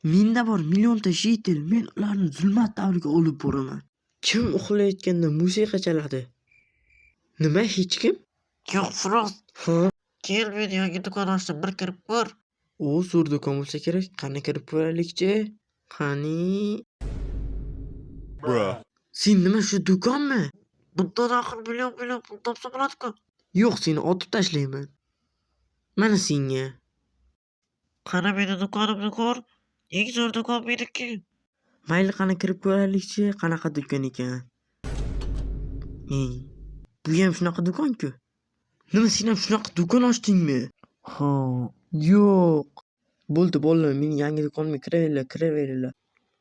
Menda bor millionta житель, men ularni zulmat davriga olib boraman. Kim uxlayotganda musiqa chaladi? Nima, hech kim? Yo'q, Frost. Ha? Kel, men yangi do'kon ochdim, bir kirib ko'r. O, zo'r do'kon bo'lsa kerak. Qani, kirib ko'raylikchi. Qani? Bruh. Sen nima, shu do'konmi? Bundan axir million million pul topsa bo'ladi-ku. Yo'q, seni otib tashlayman. Mana senga. Qani, meni do'konimni ko'r. Eng zo'r do'kon meniki. Mayli, qani, kirib ko'raylikchi, qanaqa do'kon ekan. Ey, bu ham shunaqa do'kon-ku. Nima, sen ham shunaqa do'kon ochdingmi? Ha. Yo'q. Bo'ldi, bolalar, mening yangi do'konimga kiraveringlar, kiraveringlar.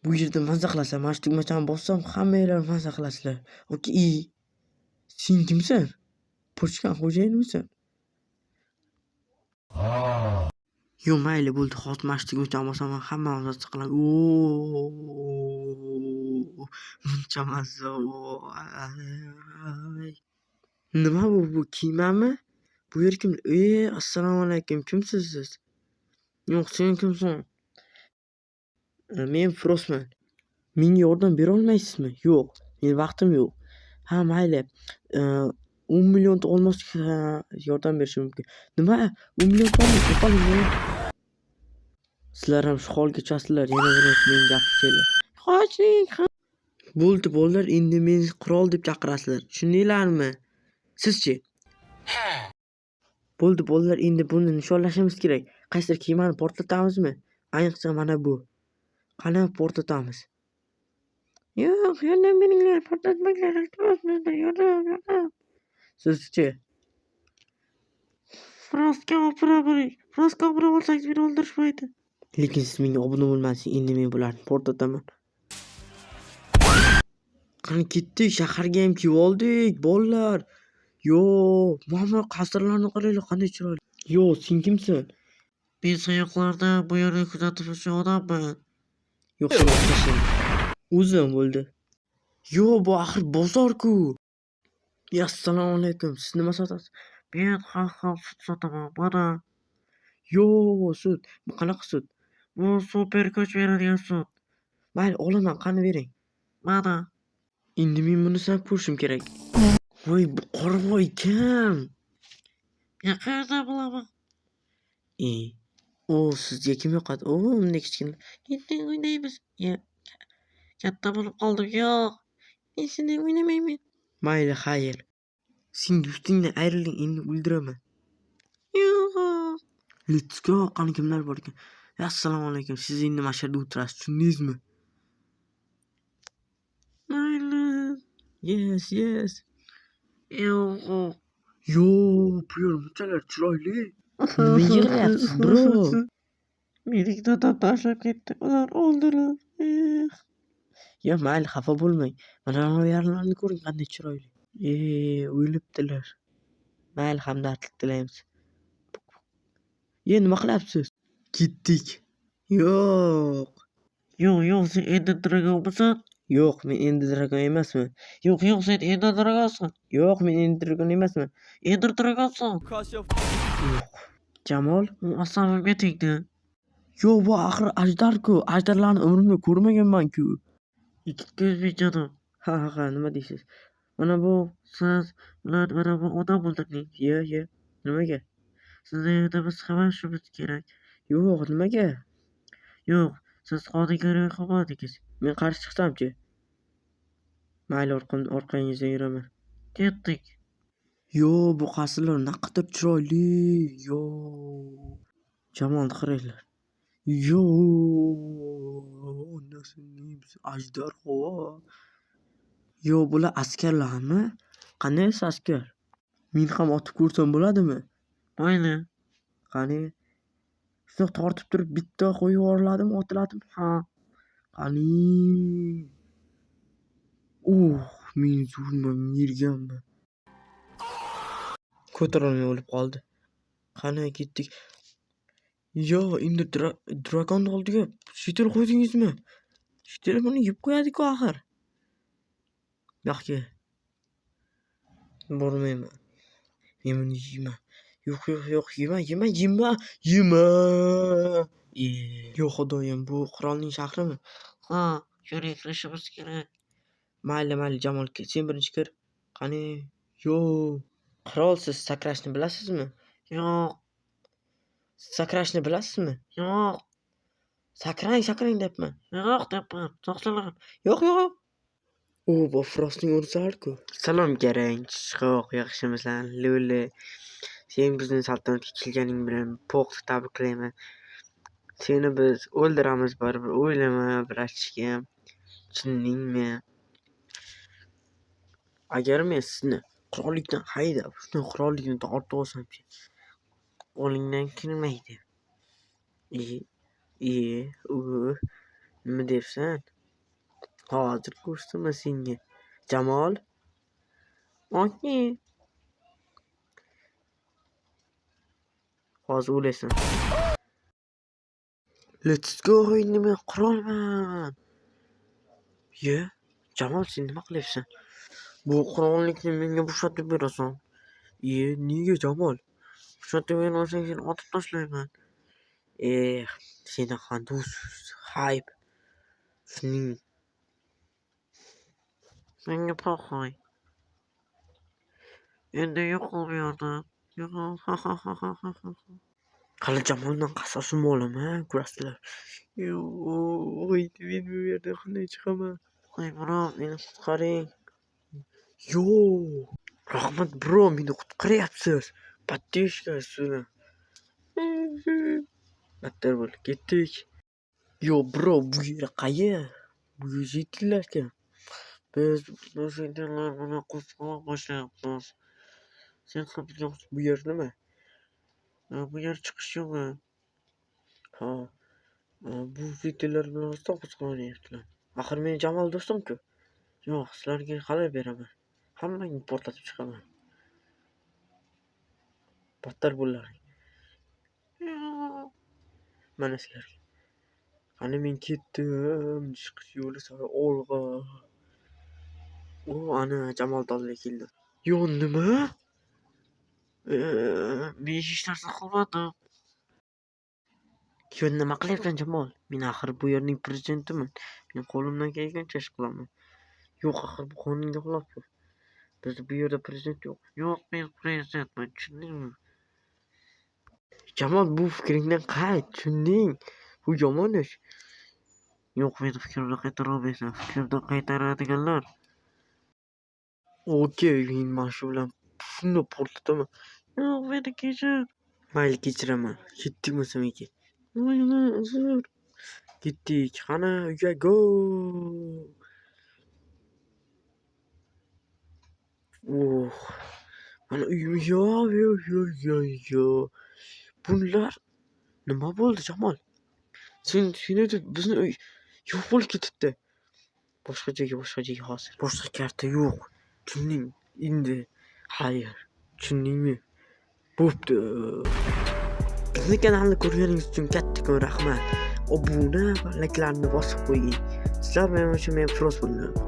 Bu yerda maza qilasizlar. Mana shu tugmachani bossam, hammanglar maza qilasizlar. Okey, i. Sen kimsan? Pochkani xo'jayinimisan? Yo'q, mayli, bo'ldi. Hozir mana shu tugmachani bosaman, hammamiz maza qilamiz. O, muncha mazza. Voy. Nima bu? Bu kemami? Bu yer kim? E, assalomu alaykum. Kimsiz siz? Yo'q, sen kimsan? Men Frostman. Menga yordam bera olmaysizmi? Yo'q, meni vaqtim yo'q. Ha, mayli. 10 millionta olmosga yordam berishim mumkin. Nima? 10 millionta olmos, yo'qoling. Sizlar ham shu holga tushasizlar, yana bir marta menga gapirsanglar. Qoching! Bo'ldi, bolalar, endi meni qirol deb chaqirasizlar. Tushundinglarmi? Sizchi? Bo'ldi, bolalar, endi buni nishonlashimiz kerak. Qaysidir kemani portlatamizmi? Ayniqsa mana bu. Qani, portlatamiz. Yo'q, yordam beringlar, portlatmanglar, iltimos menda, yordam, yordam. Sizchi? Frostga obuna bo'ling. Frostga obuna bo'lsangiz, meni o'ldirishmaydi. Lekin siz menga obuna bo'lmadingiz, endi men bularni portlataman. Qani, ketdik, shaharga ham kelib oldik, bolalar. Yo'q, mana qasrlarni qaranglar, qanday chiroyli. Yo'q, sen kimsan? Men sayyohlarni bu yerni kuzatib yuruvchi odamman. Yo'q, seni otib tashlayman. O'zim bo'ldi. Yo'q, bu axir bozor-ku. Assalomu alaykum. Siz nima sotasiz? Men har xil sut sotaman. Mana. Yo'q, sut. Bu qanaqa sut? Bu super kuch beradigan sut. Mayli, olaman, qani, bering. Mana. Endi men buni sinab ko'rishim kerak. Voy, bu qoravoy kim? Men qayerdan bilaman? E, o, sizga kim yoqadi? O, bunday kichkina. Ketdik, o'ynaymiz. Ya, katta bo'lib qoldim. Yo'q. Men seni o'ynamayman. Mayli, xayr. Sen do'stingdan ayrilding, endi o'ldiraman. Yo'q. Let's go. Qani, kimlar bor ekan? Assalomu alaykum. Siz endi mana shu yerda o'tirasiz, tushundingizmi? Mayli. Yes. Yo'q. Yo'q, bu yer bunchalar chiroyli. Nima yig'layapsiz, bro? Mening dadam tashlab ketdi. Ular o'ldilar. Eh. Yo, mayli, xafa bo'lmang. Mana bu yerlarni ko'ring, qanday chiroyli. E, o'libdilar. Mayli, hamdardlik tilaymiz. Ye, nima qilyapsiz? Ketdik. Yo'q. Yo'q, yo'q, sen Ender Dragonmisan? Yo'q, men Ender Dragon emasman. Yo'q, yo'q, sen Ender Dragonsan. Yo'q, men Ender Dragon emasman. Ender Dragonsan. Yo'q. Jamol? U asabimga tegdi. Yo'q, bu axir ajdarku. Ajdarlarni umrimda ko'rmaganman-ku. Excuse me, jonim. Ha, nima deysiz? Mana bu Siz bilan mana bu odam o'ldirding. Ye, ye. Nimaga? Sizni endi biz qamashimiz kerak. Yo'q, nimaga? Yo'q, siz qonunga rioya qilmadingiz. Men qarshi chiqsamchi? Mayli, orqangizdan yuraman. Ketdik. Yo'q, bu qasrlar naqadar chiroyli. Yo'q. Jamolni qaranglar. Yo'q, onasini ajdarho. Yo'q, bular askarlarmi? Qanday askar? Men ham otib ko'rsam bo'ladimi? Mayli. Qani? Shundoq tortib turib bitta qo'yib yuboriladimi, otiladimi? Ha. Qani? Uh, men zo'rman, merganman. Ko'tarolmay o'lib qoldi. Qani, ketdik. Yo, endi drakonni oldiga житель qo'ydingizmi? Житель buni yeb qo'yadi-ku axir. Buyoqqa. Bormayman. Men buni yeyman. Yo'q, yo'q, yo'q, yema, yema, yema, yema. Yo'q xudoyim, bu qirolning shahrimi? Ha, yuring, kirishimiz kerak. Mayli, mayli Jamol, sen birinchi kir. Qani? Yo'q. Qirol, siz sakrashni bilasizmi? Yo'q. Sakrashni bilasizmi? Yo'q. Sakrang, sakrang deyapman. Yo'q deyapman. To'xtalar. Yo'q, yo'q, yo'q. U bu Frostning o'rnisari-ku. Salom garang, chiqoq, yaxshimisan, Luli. Sen bizni saltanatga kelganing bilan po'xta tabriklayman. Seni biz o'ldiramiz baribir, o'ylama, brachkim. Tushundingmi? Agar men sizni qirollikdan haydab, shuni qirollikni tortib olsamchi, Qo'lingdan kelmaydi. E, u, nima deyapsan? Hozir ko'rsataman senga. Jamol. Okey. Hozir o'lasan. Let's go, endi men qirolman. Ye, Jamol, sen nima qilyapsan? Bu qirollikni menga bo'shatib berasan. Ye, nega Jamol? Bo'shatib bermasang seni otib tashlayman. Eh, senaqa do'st, hayb. Shuning Menga poxoy. Endi yo'qol bu yerdan. Yo'qol. Ha ha ha ha ha ha. Hali Jamoldan qasosimni olaman, ko'rasizlar. Yo'q, endi men bu yerdan qanday chiqaman? Voy bro, meni qutqaring. Yo'q. Rahmat bro, meni qutqaryapsiz. Поддержка sizlar. Battar bo'l, ketdik. Yo'q bro, bu yer qayer? Bu yer yetillarkan. Biz bu shaytonlar bilan qo'zg'olon boshlayapmiz. Sen ham bizga Bu yer nima? Bu yer chiqish yo'li. Ha, bu yetillar bilan rostdan qo'zg'olanyaptilar. Axir meni Jamol do'stim-ku. Yo'q, sizlarga xabar beraman. Hammangni portlatib chiqaman. Battar bo'llaring. Mana sizlarga. Qani men ketdim. Chiqish yo'li sari olg'a. U ana Jamol tolga keldi. Yo'q, nima? Men hech narsa qilmadim. Yo, nima qilyapsan Jamol? Men axir bu yerning prezidentiman. Men qo'limdan kelgancha ish qilaman. Yo'q, axir bu qonunga xilof. Bizda bu yerda prezident yo'q. Yo'q, men prezidentman, tushundingmi? Jamol, bu fikringdan qayt, tushunding? Bu yomon ish. Yo'q, meni fikrimdan qaytara olmaysan. Fikrimdan qaytaradiganlar. Okey, men mana shu bilan shunday portlataman. Yo'q, meni kechir. Mayli, kechiraman. Ketdik bo'lsam-eki. Uzr. Ketdik. Qani, uyga go. Oh. Mana uyim yo'q, yo'q, yo'q, yo'q, yo'q. Bunlar nima bo'ldi, Jamol? Sen deb bizni uy yo'q bo'lib ketibdi. Boshqa joyga, boshqa joyga hozir. Boshqa karta yo'q. Tushunding? Endi xayr. Tushundingmi? Bo'pti. Bizni kanalni ko'rganingiz uchun kattakon rahmat. Obuna va layklarni bosib qo'ying. Sizlar bilan men Frost bo'ldim.